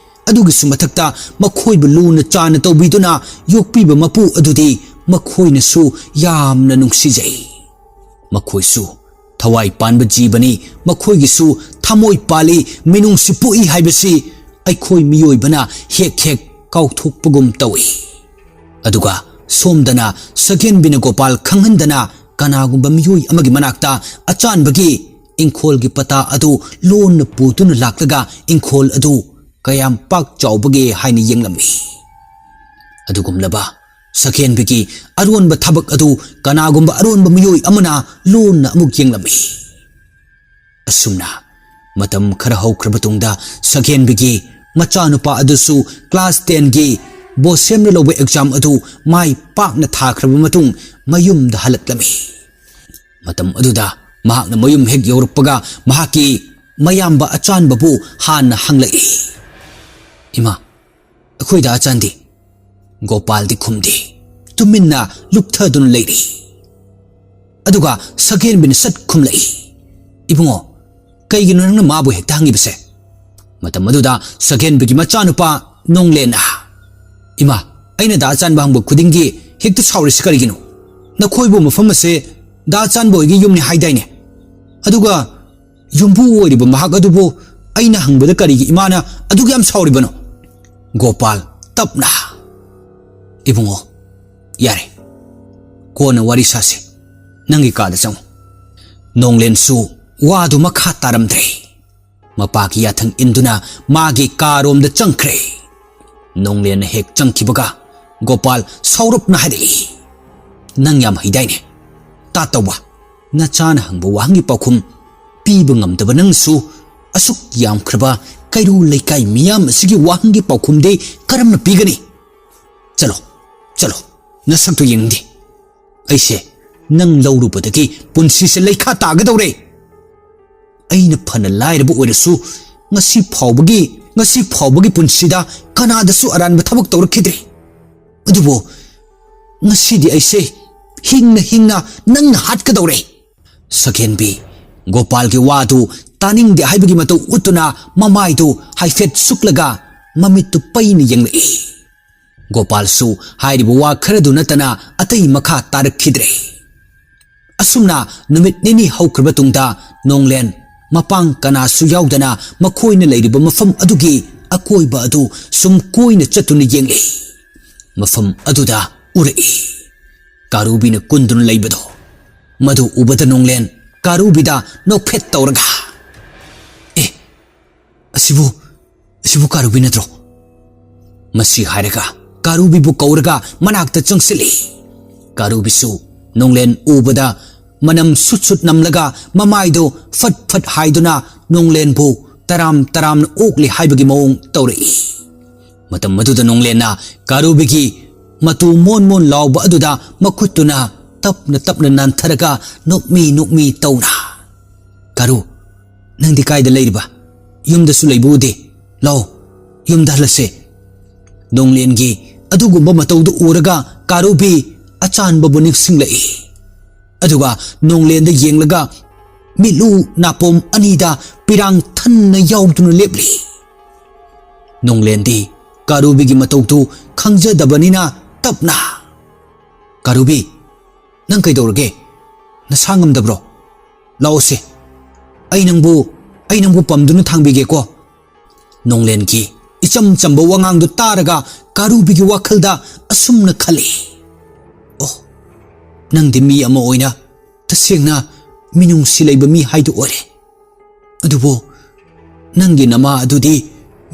ꯑꯗꯨꯒꯤꯁꯨ ꯃꯊꯛꯇ ꯃꯈꯣꯏꯕꯨ ꯂꯨꯅ ꯆꯥꯅ ꯇꯧꯕꯤꯗꯨꯅ ꯌꯣꯛꯄꯤꯕ ꯃꯄꯨ ꯑꯗꯨꯗꯤ ꯃꯈꯣꯏꯅꯁꯨ ꯌꯥꯝꯅ ꯅꯨꯡꯁꯤꯖꯩ꯫ ꯃꯈꯣꯏꯁꯨ ꯊꯋꯥꯏ ꯄꯥꯟꯕ ꯖꯤꯕꯅꯤ꯫ ꯃꯈꯣꯏꯒꯤꯁꯨ ꯊꯃꯣꯏ ꯄꯥꯜꯂꯤ, ꯃꯤꯅꯨꯡꯁꯤ ꯄꯣꯛꯏ ꯍꯥꯏꯕꯁꯤ ꯑꯩꯈꯣꯏ ꯃꯤꯑꯣꯏꯕꯅ ꯍꯦꯛ ꯍꯦꯛ ꯀꯥꯎꯊꯣꯛꯄꯒꯨꯝ ꯇꯧꯏ꯫ ꯑꯗꯨꯒ ꯁꯣꯝꯗꯅ ꯁꯒꯦꯟꯕꯤꯅ ꯒꯣꯄꯥꯜ ꯈꯪꯍꯟꯗꯅ ꯀꯅꯥꯒꯨꯝꯕ ꯃꯤꯑꯣꯏ ꯑꯃꯒꯤ ꯃꯅꯥꯛꯇ ꯑꯆꯥꯟꯕꯒꯤ ꯏꯪꯈꯣꯜꯒꯤ ꯄꯇꯥ ꯑꯗꯨ ꯂꯣꯟꯅ ꯄꯨꯗꯨꯅ ꯂꯥꯛꯂꯒ ꯏꯪꯈꯣꯜ ꯑꯗꯨ ꯀꯌꯥꯝ ꯄꯥꯛ ꯆꯥꯎꯕꯒꯦ ꯍꯥꯏꯅ ꯌꯦꯡꯂꯝꯃꯤ꯫ ꯑꯗꯨꯒꯨꯝꯂꯕ ꯁꯒꯦꯟꯕꯤꯒꯤ ꯑꯔꯣꯟꯕ ꯊꯕꯛ ꯑꯗꯨ ꯀꯅꯥꯒꯨꯝꯕ ꯑꯔꯣꯟꯕ ꯃꯤꯑꯣꯏ ꯑꯃꯅ ꯂꯣꯟꯅ ꯑꯃꯨꯛ ꯌꯦꯡꯂꯝꯃꯤ꯫ ꯑꯁꯨꯝꯅ ꯃꯇꯝ ꯈꯔ ꯍꯧꯈ꯭ꯔꯕ ꯇꯨꯡꯗ ꯁꯒꯦꯟꯕꯤꯒꯤ ꯃꯆꯥꯅꯨꯄꯥ ꯑꯗꯨꯁꯨ ꯀ꯭ꯂꯥꯁ ꯇꯦꯟꯒꯤ ꯕꯣꯁꯦꯝꯅ ꯂꯧꯕ ꯑꯦꯛꯖꯥꯝ ꯑꯗꯨ ꯃꯥꯏ ꯄꯥꯛꯅ ꯊꯥꯈ꯭ꯔꯕ ꯃꯇꯨꯡ ꯃꯌꯨꯝꯗ ꯍꯜꯂꯛꯂꯝꯃꯤ꯫ ꯃꯇꯝ ꯑꯗꯨꯗ ꯃꯍꯥꯛꯅ ꯃꯌꯨꯝ ꯍꯦꯛ ꯌꯧꯔꯛꯄꯒ ꯃꯍꯥꯛꯀꯤ ꯃꯌꯥꯝꯕ ꯑꯆꯥꯟꯕꯕꯨ ꯍꯥꯟꯅ ꯍꯪꯂꯛꯏ꯫ "ꯏꯃꯥ, ꯑꯩꯈꯣꯏꯗ ꯑꯆꯥꯟꯗꯤ?" ꯒꯣꯄꯥꯜꯗꯤ ꯈꯨꯝꯗꯦ꯫ ꯇꯨꯃꯤꯟꯅ ꯂꯨꯞꯊꯗꯨꯅ ꯂꯩꯔꯤ꯫ ꯑꯗꯨꯒ ꯁꯒꯦꯟꯕꯤꯅ ꯁꯠ ꯈꯨꯝꯂꯛꯏ, "ꯏꯕꯨꯡꯉꯣ, ꯀꯩꯒꯤꯅꯣ ꯅꯪꯅ ꯃꯥꯕꯨ ꯍꯦꯛꯇ ꯍꯪꯉꯤꯕꯁꯦ?" ꯃꯇꯝ ꯑꯗꯨꯗ ꯁꯒꯦꯟꯕꯤꯒꯤ ꯃꯆꯥꯅꯨꯄꯥ ꯅꯣꯡꯂꯦꯟꯅ, "ꯏꯃꯥ, ꯑꯩꯅ ꯗꯥ ꯑꯆꯥꯟꯕ ꯍꯪꯕ ꯈꯨꯗꯤꯡꯒꯤ ꯍꯦꯛꯇ ꯁꯥꯎꯔꯤꯁꯤ ꯀꯔꯤꯒꯤꯅꯣ? ꯅꯈꯣꯏꯕꯨ ꯃꯐꯝ ꯑꯁꯦ ꯗꯥ ꯆꯥꯟꯕ ꯍꯣꯏꯒꯤ ꯌꯨꯝꯅꯤ ꯍꯥꯏꯗꯥꯏꯅꯦ? ꯑꯗꯨꯒ ꯌꯨꯝꯕꯨ ꯑꯣꯏꯔꯤꯕ ꯃꯍꯥꯛ ꯑꯗꯨꯕꯨ ꯑꯩꯅ ꯍꯪꯕꯗ ꯀꯔꯤꯒꯤ ꯏꯃꯥꯅ ꯑꯗꯨꯛ ꯌꯥꯝ ꯁꯥꯎꯔꯤꯕꯅꯣ?" ꯒꯣꯄꯥꯜ ꯇꯞꯅ, "ꯏꯕꯨꯡꯉꯣ, ꯌꯥꯔꯦ, ꯀꯣꯟꯅ ꯋꯥꯔꯤ ꯁꯥꯁꯤ꯫ ꯅꯪꯒꯤ ꯀꯥꯗ ꯆꯪꯉꯨ꯫" ꯅꯣꯡꯂꯦꯟꯁꯨ ꯋꯥꯗꯨ ꯃꯈꯥ ꯇꯥꯔꯝꯗ꯭ꯔꯦ꯫ ꯃꯄꯥꯒꯤ ꯌꯥꯊꯪ ꯏꯟꯗꯨꯅ ꯃꯥꯒꯤ ꯀꯥꯔꯣꯝꯗ ꯆꯪꯈ꯭ꯔꯦ꯫ ꯅꯣꯡꯂꯦꯟꯅ ꯍꯦꯛ ꯆꯪꯈꯤꯕꯒ ꯒꯣꯄꯥꯜ ꯁꯥꯎꯔꯞꯅ ꯍꯥꯏꯔꯛꯏ, "ꯅꯪ ꯌꯥꯝ ꯍꯩꯗꯥꯏꯅꯦ? ꯇꯥ ꯇꯧꯕ, ꯅꯆꯥꯅ ꯍꯪꯕ ꯋꯥꯍꯪꯒꯤ ꯄꯥꯎꯈꯨꯝ ꯄꯤꯕ ꯉꯝꯗꯕ ꯅꯪꯁꯨ ꯑꯁꯨꯛ ꯌꯥꯝꯈ꯭ꯔꯕ ꯀꯩꯔꯣꯜ ꯂꯩꯀꯥꯏ ꯃꯤꯌꯥꯝ ꯑꯁꯤꯒꯤ ꯋꯥꯍꯪꯒꯤ ꯄꯥꯎꯈꯨꯝꯗꯤ ꯀꯔꯝꯅ ꯄꯤꯒꯅꯤ? ꯆꯠꯂꯣ, ꯆꯠꯂꯣ, ꯅꯁꯛꯇꯨ ꯌꯦꯡꯅꯤꯡꯗꯦ꯫ ꯑꯩꯁꯦ ꯅꯪ ꯂꯧꯔꯨꯕꯗꯒꯤ ꯄꯨꯟꯁꯤꯁꯦ ꯂꯩꯈꯥ ꯇꯥꯒꯗꯧꯔꯦ꯫ ꯑꯩꯅ ꯐꯅ ꯂꯥꯏꯔꯕ ꯑꯣꯏꯔꯁꯨ ꯉꯁꯤ ꯐꯥꯎꯕꯒꯤ, ꯉꯁꯤ ꯐꯥꯎꯕꯒꯤ ꯄꯨꯟꯁꯤꯗ ꯀꯅꯥꯗꯁꯨ ꯑꯔꯥꯟꯕ ꯊꯕꯛ ꯇꯧꯔꯛꯈꯤꯗ꯭ꯔꯤ꯫ ꯑꯗꯨꯕꯨ ꯉꯁꯤꯗꯤ ꯑꯩꯁꯦ ꯍꯤꯡꯅ ꯍꯤꯡꯅ ꯅꯪꯅ ꯍꯥꯠꯀꯗꯧꯔꯦ꯫" ꯁꯈꯦꯟꯕꯤ ꯒꯣꯄꯥꯜꯒꯤ ꯋꯥꯗꯨ ꯇꯥꯅꯤꯡꯗꯦ ꯍꯥꯏꯕꯒꯤ ꯃꯇꯧ ꯎꯠꯇꯨꯅ ꯃꯃꯥꯏꯗꯨ ꯍꯥꯏꯐꯦꯠ ꯁꯨꯛꯂꯒ ꯃꯃꯤꯠꯇꯨ ꯄꯩꯅ ꯌꯦꯡꯂꯛꯏ꯫ ꯒꯣꯄꯥꯜꯁꯨ ꯍꯥꯏꯔꯤꯕ ꯋꯥ ꯈꯔꯗꯨ ꯅꯠꯇꯅ ꯑꯇꯩ ꯃꯈꯥ ꯇꯥꯔꯛꯈꯤꯗ꯭ꯔꯦ꯫ ꯑꯁꯨꯝꯅ ꯅꯨꯃꯤꯠ ꯅꯤꯅꯤ ꯍꯧꯈ꯭ꯔꯕ ꯇꯨꯡꯗ ꯅꯣꯡꯂꯦꯟ ꯃꯄꯥꯡ ꯀꯅꯥꯁꯨ ꯌꯥꯎꯗꯅ ꯃꯈꯣꯏꯅ ꯂꯩꯔꯤꯕ ꯃꯐꯝ ꯑꯗꯨꯒꯤ ꯑꯀꯣꯏꯕ ꯑꯗꯨ ꯁꯨꯝ ꯀꯣꯏꯅ ꯆꯠꯇꯨꯅ ꯌꯦꯡꯂꯤ꯫ ꯃꯐꯝ ꯑꯗꯨꯗ ꯎꯔꯛꯏ꯫ ꯀꯥꯔꯨꯕꯤꯅ ꯀꯨꯟꯗꯨꯅ ꯂꯩꯕꯗꯣ꯫ ꯃꯗꯨ ꯎꯕꯗ ꯅꯣꯡꯂꯦꯟ ꯀꯥꯔꯨꯕꯤꯗ ꯅꯣꯛꯐꯦꯠ ꯇꯧꯔꯒ, "ꯑꯦ, ꯑꯁꯤꯕꯨ, ꯑꯁꯤꯕꯨ ꯀꯥꯔꯨꯕꯤ ꯅꯠꯇ꯭ꯔꯣ?" ꯃꯁꯤ ꯍꯥꯏꯔꯒ ꯀꯥꯔꯨꯕꯤꯕꯨ ꯀꯧꯔꯒ ꯃꯅꯥꯛꯇ ꯆꯪꯁꯤꯜꯂꯤ꯫ ꯀꯥꯔꯨꯕꯤꯁꯨ ꯅꯣꯡꯂꯦꯟ ꯎꯕꯗ ꯃꯅꯝ ꯁꯨꯠ ꯁꯨꯠ ꯅꯝꯂꯒ ꯃꯃꯥꯏꯗꯨ ꯐꯠ ꯐꯠ ꯍꯥꯏꯗꯨꯅ ꯅꯣꯡꯂꯦꯟꯕꯨ ꯇꯔꯥꯝ ꯇꯔꯥꯝꯅ ꯑꯣꯛꯂꯤ ꯍꯥꯏꯕꯒꯤ ꯃꯑꯣꯡ ꯇꯧꯔꯛꯏ꯫ ꯃꯇꯝ ꯑꯗꯨꯗ ꯅꯣꯡꯂꯦꯟꯅ ꯀꯥꯔꯨꯕꯤꯒꯤ ꯃꯇꯨ ꯃꯣꯟ ꯃꯣꯟ ꯂꯥꯎꯕ ꯑꯗꯨꯗ ꯃꯈꯨꯠꯇꯨꯅ ꯇꯞꯅ ꯇꯞꯅ ꯅꯥꯟꯊꯔꯒ ꯅꯣꯛꯃꯤ ꯅꯣꯛꯃꯤ ꯇꯧꯅ, "ꯀꯥꯔꯨ, ꯅꯪꯗꯤ ꯀꯥꯏꯗ ꯂꯩꯔꯤꯕ? ꯌꯨꯝꯗꯁꯨ ꯂꯩꯕ ꯎꯗꯦ꯫ ꯂꯥꯛꯑꯣ, ꯌꯨꯝꯗ ꯍꯜꯂꯁꯦ꯫" ꯅꯣꯡꯂꯦꯟꯒꯤ ꯑꯗꯨꯒꯨꯝꯕ ꯃꯇꯧꯗꯨ ꯎꯔꯒ ꯀꯥꯔꯨꯕꯤ ꯑꯆꯥꯟꯕꯕꯨ ꯅꯤꯡꯁꯤꯡꯂꯛꯏ꯫ ꯑꯗꯨꯒ ꯅꯣꯡꯂꯦꯟꯗ ꯌꯦꯡꯂꯒ ꯃꯤꯠꯂꯨ ꯅꯥꯄꯣꯝ ꯑꯅꯤꯗ ꯄꯤꯔꯥꯡ ꯊꯟꯅ ꯌꯥꯎꯗꯨꯅ ꯂꯦꯞꯂꯤ꯫ ꯅꯣꯡꯂꯦꯟꯗꯤ ꯀꯥꯔꯨꯕꯤꯒꯤ ꯃꯇꯧꯗꯨ ꯈꯪꯖꯗꯕꯅꯤꯅ ꯇꯞꯅ, "ꯀꯥꯔꯨꯕꯤ, "ꯅꯪ ꯀꯩꯗꯧꯔꯒꯦ? ꯅꯁꯥ ꯉꯝꯗꯕ꯭ꯔꯣ? ꯂꯥꯛꯑꯣꯁꯦ, ꯑꯩ ꯅꯪꯕꯨ ꯑꯩ ꯅꯪꯕꯨ ꯄꯝꯗꯨꯅ ꯊꯥꯡꯕꯤꯒꯦꯀꯣ꯫" ꯅꯣꯡꯂꯦꯟꯒꯤ ꯏꯆꯝ ꯆꯝꯕ ꯋꯥꯉꯥꯡꯗꯨ ꯇꯥꯔꯒ ꯀꯥꯔꯨꯕꯤꯒꯤ ꯋꯥꯈꯜꯗ ꯑꯁꯨꯝꯅ ꯈꯜꯂꯤ, "ꯑꯣ, ꯅꯪꯗꯤ ꯃꯤ ꯑꯃ ꯑꯣꯏꯅ ꯇꯁꯦꯡꯅ ꯃꯤꯅꯨꯡꯁꯤ ꯂꯩꯕ ꯃꯤ ꯍꯥꯏꯗꯨ ꯑꯣꯏꯔꯦ꯫ ꯑꯗꯨꯕꯨ ꯅꯪꯒꯤ ꯅꯃꯥ ꯑꯗꯨꯗꯤ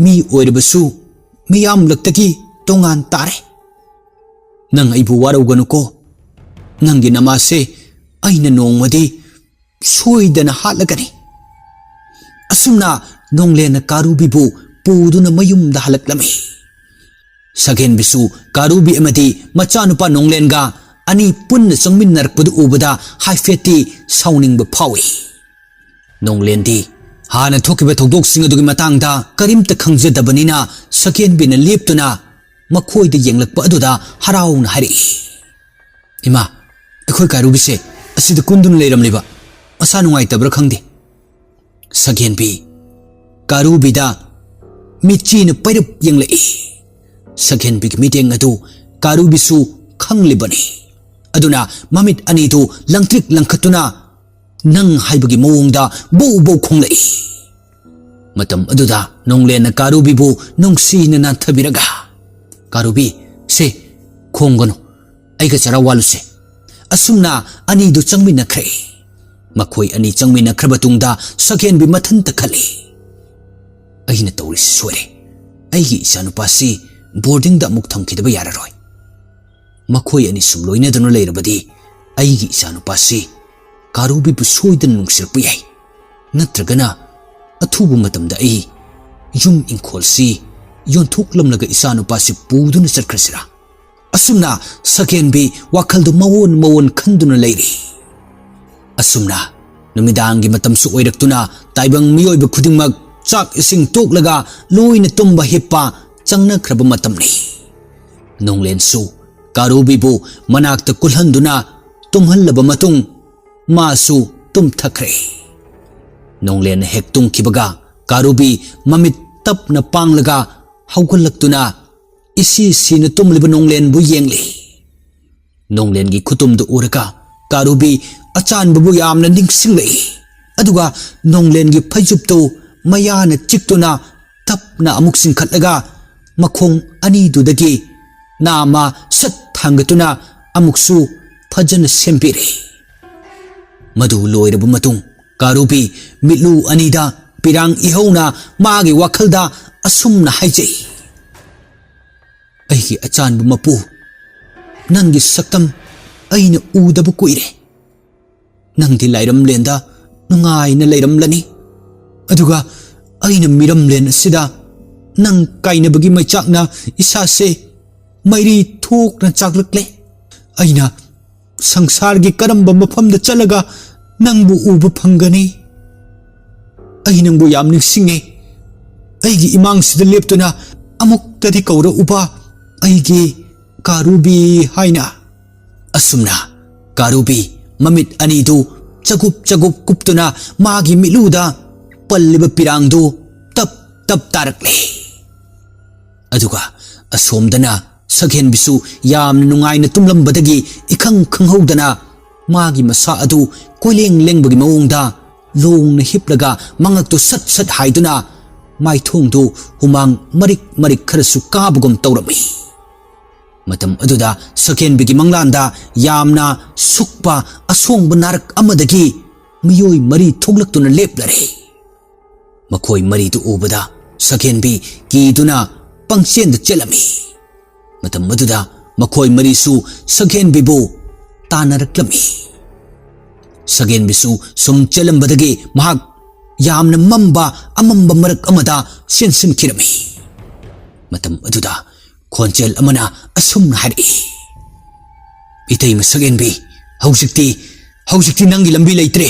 ꯃꯤ ꯑꯣꯏꯔꯕꯁꯨ ꯃꯤꯌꯥꯝꯂꯛꯇꯒꯤ ꯇꯣꯉꯥꯟ ꯇꯥꯔꯦ꯫ ꯅꯪ ꯑꯩꯕꯨ ꯋꯥꯔꯧꯒꯅꯨꯀꯣ꯫ ꯅꯪꯒꯤ ꯅꯃꯥꯁꯦ ꯑꯩꯅ ꯅꯣꯡꯃꯗꯤ ꯁꯣꯏꯗꯅ ꯍꯥꯠꯂꯒꯅꯤ꯫" ꯑꯁꯨꯝꯅ ꯅꯣꯡꯂꯦꯟꯅ ꯀꯥꯔꯨꯕꯤꯕꯨ ꯄꯨꯗꯨꯅ ꯃꯌꯨꯝꯗ ꯍꯜꯂꯛꯂꯝꯃꯤ꯫ ꯁꯒꯦꯟꯕꯤꯁꯨ ꯀꯥꯔꯨꯕꯤ ꯑꯃꯗꯤ ꯃꯆꯥꯅꯨꯄꯥ ꯅꯣꯡꯂꯦꯟꯒ ꯑꯅꯤ ꯄꯨꯟꯅ ꯆꯪꯃꯤꯟꯅꯔꯛꯄꯗꯨ ꯎꯕꯗ ꯍꯥꯏꯐꯦꯠꯇꯤ ꯁꯥꯎꯅꯤꯡꯕ ꯐꯥꯎꯏ꯫ ꯅꯣꯡꯂꯦꯟꯗꯤ ꯍꯥꯟꯅ ꯊꯣꯛꯈꯤꯕ ꯊꯧꯗꯣꯛꯁꯤꯡ ꯑꯗꯨꯒꯤ ꯃꯇꯥꯡꯗ ꯀꯔꯤꯝꯇ ꯈꯪꯖꯗꯕꯅꯤꯅ ꯁꯒꯦꯟꯕꯤꯅ ꯂꯦꯞꯇꯨꯅ ꯃꯈꯣꯏꯗ ꯌꯦꯡꯂꯛꯄ ꯑꯗꯨꯗ ꯍꯔꯥꯎꯅ ꯍꯥꯏꯔꯛꯏ, "ꯏꯃꯥ, ꯑꯩꯈꯣꯏ ꯀꯥꯔꯨꯕꯤꯁꯦ ꯑꯁꯤꯗ ꯀꯨꯟꯗꯨꯅ ꯂꯩꯔꯝꯂꯤꯕ꯫ ꯃꯁꯥ ꯅꯨꯡꯉꯥꯏꯇꯕ꯭ꯔꯥ ꯈꯪꯗꯦ꯫" ꯁꯒꯦꯟꯕꯤ ꯀꯥꯔꯨꯕꯤꯗ ꯃꯤꯠꯆꯤꯅ ꯄꯩꯔꯞ ꯌꯦꯡꯂꯛꯏ꯫ ꯁꯒꯦꯟꯕꯤꯒꯤ ꯃꯤꯠꯌꯦꯡ ꯑꯗꯨ ꯀꯥꯔꯨꯕꯤꯁꯨ ꯈꯪꯂꯤꯕꯅꯤ꯫ ꯑꯗꯨꯅ ꯃꯃꯤꯠ ꯑꯅꯤꯗꯨ ꯂꯪꯇ꯭ꯔꯤꯛ ꯂꯪꯈꯠꯇꯨꯅ ꯅꯪ ꯍꯥꯏꯕꯒꯤ ꯃꯑꯣꯡꯗ ꯕꯧ ꯕꯧ ꯈꯣꯡꯂꯛꯏ꯫ ꯃꯇꯝ ꯑꯗꯨꯗ ꯅꯣꯡꯂꯦꯟꯅ ꯀꯥꯔꯨꯕꯤꯕꯨ ꯅꯨꯡꯁꯤꯅ ꯅꯥꯟꯊꯕꯤꯔꯒ, "ꯀꯥꯔꯨꯕꯤ, ꯁꯦ, ꯈꯣꯡꯒꯅꯨ, ꯑꯩꯒ ꯆꯔꯥ ꯋꯥꯜꯂꯨꯁꯦ꯫" ꯑꯁꯨꯝꯅ ꯑꯅꯤꯗꯨ ꯆꯪꯃꯤꯟꯅꯈ꯭ꯔꯦ꯫ ꯃꯈꯣꯏ ꯑꯅꯤ ꯆꯪꯃꯤꯟꯅꯈ꯭ꯔꯕ ꯇꯨꯡꯗ ꯁꯒꯦꯟꯕꯤ ꯃꯊꯟꯇ ꯈꯜꯂꯤ, "ꯑꯩꯅ ꯇꯧꯔꯤꯁꯤ ꯁꯣꯏꯔꯦ꯫ ꯑꯩꯒꯤ ꯏꯆꯥꯅꯨꯄꯥꯁꯤ ꯕꯣꯔꯗꯤꯡꯗ ꯑꯃꯨꯛ ꯊꯝꯈꯤꯗꯕ ꯌꯥꯔꯔꯣꯏ꯫ ꯃꯈꯣꯏ ꯑꯅꯤ ꯁꯨꯝ ꯂꯣꯏꯅꯗꯨꯅ ꯂꯩꯔꯕꯗꯤ ꯑꯩꯒꯤ ꯏꯆꯥꯅꯨꯄꯥꯁꯤ ꯀꯥꯔꯨꯕꯤꯕꯨ ꯁꯣꯏꯗꯅ ꯅꯨꯡꯁꯤꯔꯛꯄ ꯌꯥꯏ꯫ ꯅꯠꯇ꯭ꯔꯒꯅ ꯑꯊꯨꯕ ꯃꯇꯝꯗ ꯑꯩ ꯌꯨꯝ ꯏꯪꯈꯣꯜꯁꯤ ꯌꯣꯟꯊꯣꯛꯂꯝꯂꯒ ꯏꯆꯥꯅꯨꯄꯥꯁꯤ ꯄꯨꯗꯨꯅ ꯆꯠꯈ꯭ꯔꯁꯤꯔꯥ?" ꯑꯁꯨꯝꯅ ꯁꯒꯦꯟꯕꯤ ꯋꯥꯈꯜꯗꯨ ꯃꯑꯣꯟ ꯃꯑꯣꯟ ꯈꯟꯗꯨꯅ ꯂꯩꯔꯤ꯫ ꯑꯁꯨꯝꯅ ꯅꯨꯃꯤꯗꯥꯡꯒꯤ ꯃꯇꯝꯁꯨ ꯑꯣꯏꯔꯛꯇꯨꯅ ꯇꯥꯏꯕꯪ ꯃꯤꯑꯣꯏꯕ ꯈꯨꯗꯤꯡꯃꯛ ꯆꯥꯛ ꯏꯁꯤꯡ ꯇꯣꯛꯂꯒ ꯂꯣꯏꯅ ꯇꯨꯝꯕ ꯍꯤꯞꯄ ꯆꯪꯅꯈ꯭ꯔꯕ ꯃꯇꯝꯅꯤ꯫ ꯅꯣꯡꯂꯦꯟꯁꯨ ꯀꯥꯔꯨꯕꯤꯕꯨ ꯃꯅꯥꯛꯇ ꯀꯨꯜꯍꯟꯗꯨꯅ ꯇꯨꯝꯍꯜꯂꯕ ꯃꯇꯨꯡ ꯃꯥꯁꯨ ꯇꯨꯝꯊꯈ꯭ꯔꯦ꯫ ꯅꯣꯡꯂꯦꯟꯅ ꯍꯦꯛ ꯇꯨꯝꯈꯤꯕꯒ ꯀꯥꯔꯨꯕꯤ ꯃꯃꯤꯠ ꯇꯞꯅ ꯄꯥꯡꯂꯒ ꯍꯧꯒꯠꯂꯛꯇꯨꯅ ꯏꯁꯤ ꯁꯤꯅ ꯇꯨꯝꯂꯤꯕ ꯅꯣꯡꯂꯦꯟꯕꯨ ꯌꯦꯡꯂꯤ꯫ ꯅꯣꯡꯂꯦꯟꯒꯤ ꯈꯨꯇꯨꯝꯗꯨ ꯎꯔꯒ ꯀꯥꯔꯨꯕꯤ ꯑꯆꯥꯟꯕꯕꯨ ꯌꯥꯝꯅ ꯅꯤꯡꯁꯤꯡꯂꯛꯏ꯫ ꯑꯗꯨꯒ ꯅꯣꯡꯂꯦꯟꯒꯤ ꯐꯩꯖꯨꯞꯇꯨ ꯃꯌꯥꯅ ꯆꯤꯛꯇꯨꯅ ꯇꯞꯅ ꯑꯃꯨꯛ ꯆꯤꯡꯈꯠꯂꯒ ꯃꯈꯣꯡ ꯑꯅꯤꯗꯨꯗꯒꯤ ꯅꯥꯝꯃ ꯁꯠ ꯊꯥꯡꯒꯠꯇꯨꯅ ꯑꯃꯨꯛꯁꯨ ꯐꯖꯅ ꯁꯦꯝꯕꯤꯔꯦ꯫ ꯃꯗꯨ ꯂꯣꯏꯔꯕ ꯃꯇꯨꯡ ꯀꯥꯔꯨꯕꯤ ꯃꯤꯠꯂꯨ ꯑꯅꯤꯗ ꯄꯤꯔꯥꯡ ꯏꯍꯧꯅ ꯃꯥꯒꯤ ꯋꯥꯈꯜꯗ ꯑꯁꯨꯝꯅ ꯍꯥꯏꯖꯩ, "ꯑꯩꯒꯤ ꯑꯆꯥꯟꯕ ꯃꯄꯨ, ꯅꯪꯒꯤ ꯁꯛꯇꯝ ꯑꯩꯅ ꯎꯗꯕ ꯀꯨꯏꯔꯦ꯫ ꯅꯪꯗꯤ ꯂꯥꯏꯔꯝꯂꯦꯟꯗ ꯅꯨꯡꯉꯥꯏꯅ ꯂꯩꯔꯝꯂꯅꯤ꯫ ꯑꯗꯨꯒ ꯑꯩꯅ ꯃꯤꯔꯝꯂꯦꯟ ꯑꯁꯤꯗ ꯅꯪ ꯀꯥꯏꯅꯕꯒꯤ ꯃꯩꯆꯥꯛꯅ ꯏꯁꯥꯁꯦ ꯃꯩꯔꯤ ꯊꯣꯛꯅ ꯆꯥꯛꯂꯛꯂꯦ꯫ ꯑꯩꯅ ꯁꯪꯁꯥꯔꯒꯤ ꯀꯔꯝꯕ ꯃꯐꯝꯗ ꯆꯠꯂꯒ ꯅꯪꯕꯨ ꯎꯕ ꯐꯪꯒꯅꯤ? ꯑꯩ ꯅꯪꯕꯨ ꯌꯥꯝ ꯅꯤꯡꯁꯤꯡꯉꯦ꯫ ꯑꯩꯒꯤ ꯏꯃꯥꯡꯁꯤꯗ ꯂꯦꯞꯇꯨꯅ ꯑꯃꯨꯛꯇꯗꯤ ꯀꯧꯔꯛꯎꯕ, ꯑꯩꯒꯤ ꯀꯥꯔꯨꯕꯤ" ꯍꯥꯏꯅ꯫ ꯑꯁꯨꯝꯅ ꯀꯥꯔꯨꯕꯤ ꯃꯃꯤꯠ ꯑꯅꯤꯗꯨ ꯆꯒꯨꯞ ꯆꯒꯨꯞ ꯀꯨꯞꯇꯨꯅ ꯃꯥꯒꯤ ꯃꯤꯠꯂꯨꯗ ꯄꯜꯂꯤꯕ ꯄꯤꯔꯥꯡꯗꯨ ꯇꯞ ꯇꯞ ꯇꯥꯔꯛꯂꯦ꯫ ꯑꯗꯨꯒ ꯑꯁꯣꯝꯗꯅ ꯁꯛꯍꯦꯟꯕꯤꯁꯨ ꯌꯥꯝꯅ ꯅꯨꯡꯉꯥꯏꯅ ꯇꯨꯝꯂꯝꯕꯗꯒꯤ ꯏꯈꯪ ꯈꯪꯍꯧꯗꯅ ꯃꯥꯒꯤ ꯃꯁꯥ ꯑꯗꯨ ꯀꯣꯏꯂꯦꯡ ꯂꯦꯡꯕꯒꯤ ꯃꯑꯣꯡꯗ ꯂꯣꯡꯅ ꯍꯤꯞꯂꯒ ꯃꯉꯛꯇꯨ ꯁꯠ ꯁꯠ ꯍꯥꯏꯗꯨꯅ ꯃꯥꯏꯊꯣꯡꯗꯨ ꯍꯨꯃꯥꯡ ꯃꯔꯤꯛ ꯃꯔꯤꯛ ꯈꯔꯁꯨ ꯀꯥꯕꯒꯨꯝ ꯇꯧꯔꯝꯃꯤ꯫ ꯃꯇꯝ ꯑꯗꯨꯗ ꯁꯛꯍꯦꯟꯕꯤꯒꯤ ꯃꯪꯂꯥꯟꯗ ꯌꯥꯝꯅ ꯁꯨꯛꯄ ꯑꯁꯣꯡꯕ ꯅꯥꯔꯛ ꯑꯃꯗꯒꯤ ꯃꯤꯑꯣꯏ ꯃꯔꯤ ꯊꯣꯛꯂꯛꯇꯨꯅ ꯂꯦꯞꯂꯔꯦ꯫ ꯃꯈꯣꯏ ꯃꯔꯤꯗꯨ ꯎꯕꯗ ꯁꯛꯍꯦꯟꯕꯤ ꯀꯤꯗꯨꯅ ꯄꯪꯆꯦꯟꯗ ꯆꯦꯜꯂꯝꯃꯤ꯫ ꯃꯇꯝ ꯑꯗꯨꯗ ꯃꯈꯣꯏ ꯃꯔꯤꯁꯨ ꯁꯛꯍꯦꯟꯕꯤꯕꯨ ꯇꯥꯟꯅꯔꯛꯂꯝꯃꯤ꯫ ꯁꯛꯍꯦꯟꯕꯤꯁꯨ ꯁꯨꯝ ꯆꯦꯜꯂꯝꯕꯗꯒꯤ ꯃꯍꯥꯛ ꯌꯥꯝꯅ ꯃꯝꯕ ꯑꯃꯝꯕ ꯃꯔꯛ ꯑꯃꯗ ꯆꯦꯟꯁꯤꯟꯈꯤꯔꯝꯃꯤ꯫ ꯃꯇꯝ ꯑꯗꯨꯗ ꯈꯣꯟꯖꯦꯜ ꯑꯃꯅ ꯑꯁꯨꯝꯅ ꯍꯥꯏꯔꯛꯏ, "ꯏꯇꯩꯃ ꯁꯛꯍꯦꯟꯕꯤ, ꯍꯧꯖꯤꯛꯇꯤ, ꯍꯧꯖꯤꯛꯇꯤ ꯅꯪꯒꯤ ꯂꯝꯕꯤ ꯂꯩꯇ꯭ꯔꯦ꯫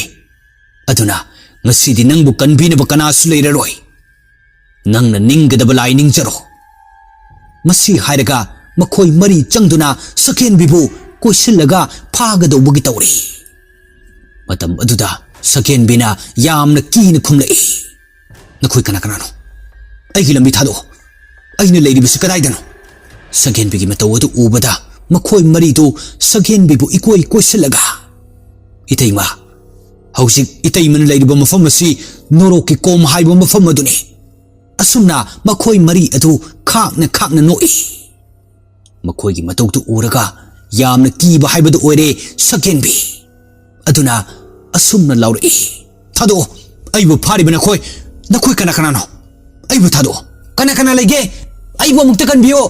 ꯑꯗꯨꯅ ꯉꯁꯤꯗꯤ ꯅꯪꯕꯨ ꯀꯟꯕꯤꯅꯕ ꯀꯅꯥꯁꯨ ꯂꯩꯔꯔꯣꯏ꯫ ꯅꯪꯅ ꯅꯤꯡꯒꯗꯕ ꯂꯥꯏ ꯅꯤꯡꯖꯔꯣ꯫" ꯃꯁꯤ ꯍꯥꯏꯔꯒ ꯃꯈꯣꯏ ꯃꯔꯤ ꯆꯪꯗꯨꯅ ꯁꯛꯍꯦꯟꯕꯤꯕꯨ ꯀꯣꯏꯁꯤꯜꯂꯒ ꯐꯥꯒꯗꯧꯕꯒꯤ ꯇꯧꯔꯤ꯫ ꯃꯇꯝ ꯑꯗꯨꯗ ꯁꯛꯍꯦꯟꯕꯤꯅ ꯌꯥꯝꯅ ꯀꯤꯅ ꯈꯨꯝꯂꯛꯏ, "ꯅꯈꯣꯏ ꯀꯅꯥ ꯀꯅꯥꯅꯣ? ꯑꯩꯒꯤ ꯂꯝꯕꯤ ꯊꯥꯗꯣꯛꯑꯣ꯫ ꯑꯩꯅ ꯂꯩꯔꯤꯕꯁꯤ ꯀꯗꯥꯏꯗꯅꯣ?" ꯁꯛꯍꯦꯟꯕꯤꯒꯤ ꯃꯇꯧ ꯑꯗꯨ ꯎꯕꯗ ꯃꯈꯣꯏ ꯃꯔꯤꯗꯨ ꯁꯛꯍꯦꯟꯕꯤꯕꯨ ꯏꯀꯣꯏ ꯀꯣꯏꯁꯤꯜꯂꯒ "ꯏꯇꯩꯃ, ꯍꯧꯖꯤꯛ ꯏꯇꯩꯃꯅ ꯂꯩꯔꯤꯕ ꯃꯐꯝ ꯑꯁꯤ ꯅꯣꯔꯣꯛꯀꯤ ꯀꯣꯝ ꯍꯥꯏꯕ ꯃꯐꯝ ꯑꯗꯨꯅꯤ꯫" ꯑꯁꯨꯝꯅ ꯃꯈꯣꯏ ꯃꯔꯤ ꯑꯗꯨ ꯈꯥꯛꯅ ꯈꯥꯛꯅ ꯅꯣꯛꯏ꯫ ꯃꯈꯣꯏꯒꯤ ꯃꯇꯧꯗꯨ ꯎꯔꯒ ꯌꯥꯝꯅ ꯀꯤꯕ ꯍꯥꯏꯕꯗꯨ ꯑꯣꯏꯔꯦ ꯁꯀꯦꯟꯕꯤ꯫ ꯑꯗꯨꯅ ꯑꯁꯨꯝꯅ ꯂꯥꯎꯔꯛꯏ, "ꯊꯥꯗꯣꯛꯑꯣ, ꯑꯩꯕꯨ ꯐꯥꯔꯤꯕ ꯅꯈꯣꯏ, ꯅꯈꯣꯏ ꯀꯅꯥ ꯀꯅꯥꯅꯣ? ꯑꯩꯕꯨ ꯊꯥꯗꯣꯛꯑꯣ꯫ ꯀꯅꯥ ꯀꯅꯥ ꯂꯩꯒꯦ? ꯑꯩꯕꯨ ꯑꯃꯨꯛꯇ ꯀꯟꯕꯤꯌꯣ꯫"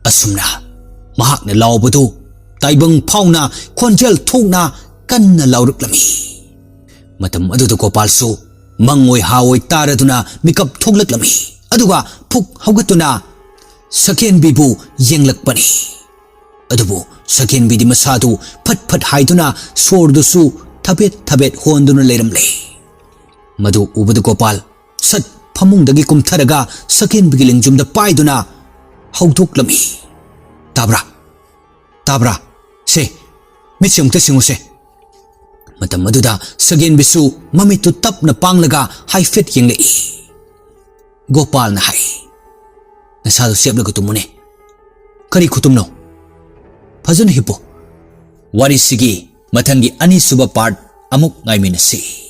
ꯑꯁꯨꯝꯅ ꯃꯍꯥꯛꯅ ꯂꯥꯎꯕꯗꯨ ꯇꯥꯏꯕꯪ ꯐꯥꯎꯅ ꯈꯣꯟꯖꯦꯜ ꯊꯣꯛꯅ ꯀꯟꯅ ꯂꯥꯎꯔꯛꯂꯝꯃꯤ꯫ ꯃꯇꯝ ꯑꯗꯨꯗ ꯒꯣꯄꯥꯜꯁꯨ ꯃꯪꯑꯣꯏ ꯍꯥꯑꯣꯏ ꯇꯥꯔꯗꯨꯅ ꯃꯤꯀꯞ ꯊꯣꯛꯂꯛꯂꯝꯃꯤ꯫ ꯑꯗꯨꯒ ꯐꯨꯛ ꯍꯧꯒꯠꯇꯨꯅ ꯁꯀꯦꯟꯕꯤꯕꯨ ꯌꯦꯡꯂꯛꯄꯅꯤ꯫ ꯑꯗꯨꯕꯨ ꯁꯀꯦꯟꯕꯤꯗꯤ ꯃꯁꯥꯗꯨ ꯐꯠ ꯐꯠ ꯍꯥꯏꯗꯨꯅ ꯁꯣꯔꯗꯨꯁꯨ ꯊꯕꯦꯠ ꯊꯕꯦꯠ ꯍꯣꯟꯗꯨꯅ ꯂꯩꯔꯝꯂꯦ꯫ ꯃꯗꯨ ꯎꯕꯗ ꯒꯣꯄꯥꯜ ꯁꯠ ꯐꯃꯨꯡꯗꯒꯤ ꯀꯨꯝꯊꯔꯒ ꯁꯀꯦꯟꯕꯤꯒꯤ ꯂꯦꯡꯖꯨꯝꯗ ꯄꯥꯏꯗꯨꯅ ꯍꯧꯗꯣꯛꯂꯝꯃꯤ꯫ "ꯇꯥꯕ꯭ꯔꯥ? ꯇꯥꯕ꯭ꯔꯥ? ꯁꯦ, ꯃꯤꯠꯁꯦ ꯑꯃꯨꯛꯇ ꯁꯤꯡꯉꯨꯁꯦ꯫" ꯃꯇꯝ ꯑꯗꯨꯗ ꯁꯒꯦꯟꯕꯤꯁꯨ ꯃꯃꯤꯠꯇꯨ ꯇꯞꯅ ꯄꯥꯡꯂꯒ ꯍꯥꯏꯐꯦꯠ ꯌꯦꯡꯂꯛꯏ꯫ ꯒꯣꯄꯥꯜꯅ ꯍꯥꯏ, "ꯅꯁꯥꯗꯨ ꯆꯦꯞꯂꯒ ꯇꯨꯝꯃꯨꯅꯦ꯫ ꯀꯔꯤ ꯈꯨꯇꯨꯝꯅꯣ? ꯐꯖꯅ ꯍꯤꯞꯄꯨ꯫" ꯋꯥꯔꯤꯁꯤꯒꯤ ꯃꯊꯪꯒꯤ ꯑꯅꯤꯁꯨꯕ part ꯑꯃꯨꯛ ꯉꯥꯏꯃꯤꯟꯅꯁꯤ꯫